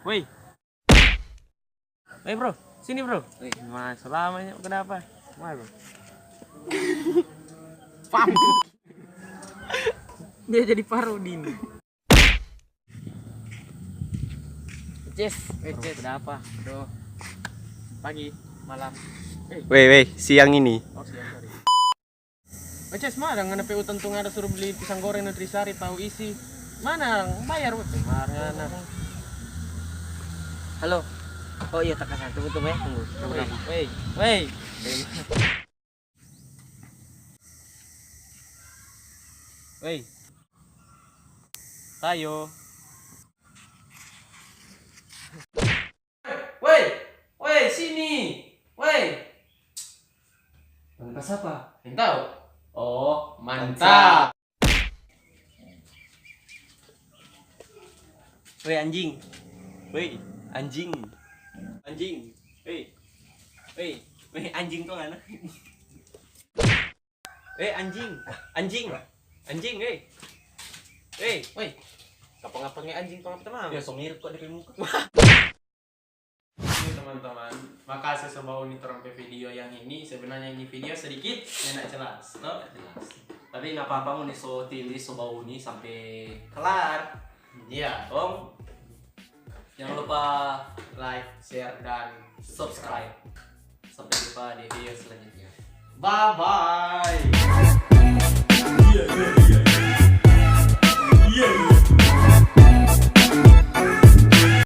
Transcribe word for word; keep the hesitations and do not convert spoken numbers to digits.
Woi. Woi, bro, sini, bro. Woi. Mas, selamanya kenapa? Mai, bro. Dia jadi parodi nih. Ces, eh, Ces. Kenapa? Aduh. Pagi, malam. Eh. Weh, weh, siang ini. Oh, siang, sorry. Oces, mana ngana pe utang tu ngana suruh beli pisang goreng Nutrisari tau isi? Mana bayar, weh? Marah ngana. Halo. Oh iya, Takasan. Tunggu, tunggu ya, tunggu. Tunggu, weh, tunggu. Weh, weh. Weh. Tayo. Woi, woi, sini. Woi. Panggil siapa? Entau. Oh, mantap. Woi, anjing. Woi, anjing. Anjing. Woi. Woi, woi, anjing tuh anak. Eh, anjing. Anjing. Anjing, eh. Eh, woi. Ngapa-ngapa nge anjing, tong apa, teman? Ya, so mirip kok di muka. Oke, teman-teman, makasih so bauni torang pe video yang ini. Sebenarnya ini video sedikit nggak jelas, toh? Jelas. Tapi nggak apa-apa, ngoni so tili, so bauni sampai kelar. Iya. Kong, jangan lupa like, share, dan subscribe. Sampai jumpa di video selanjutnya. Bye bye.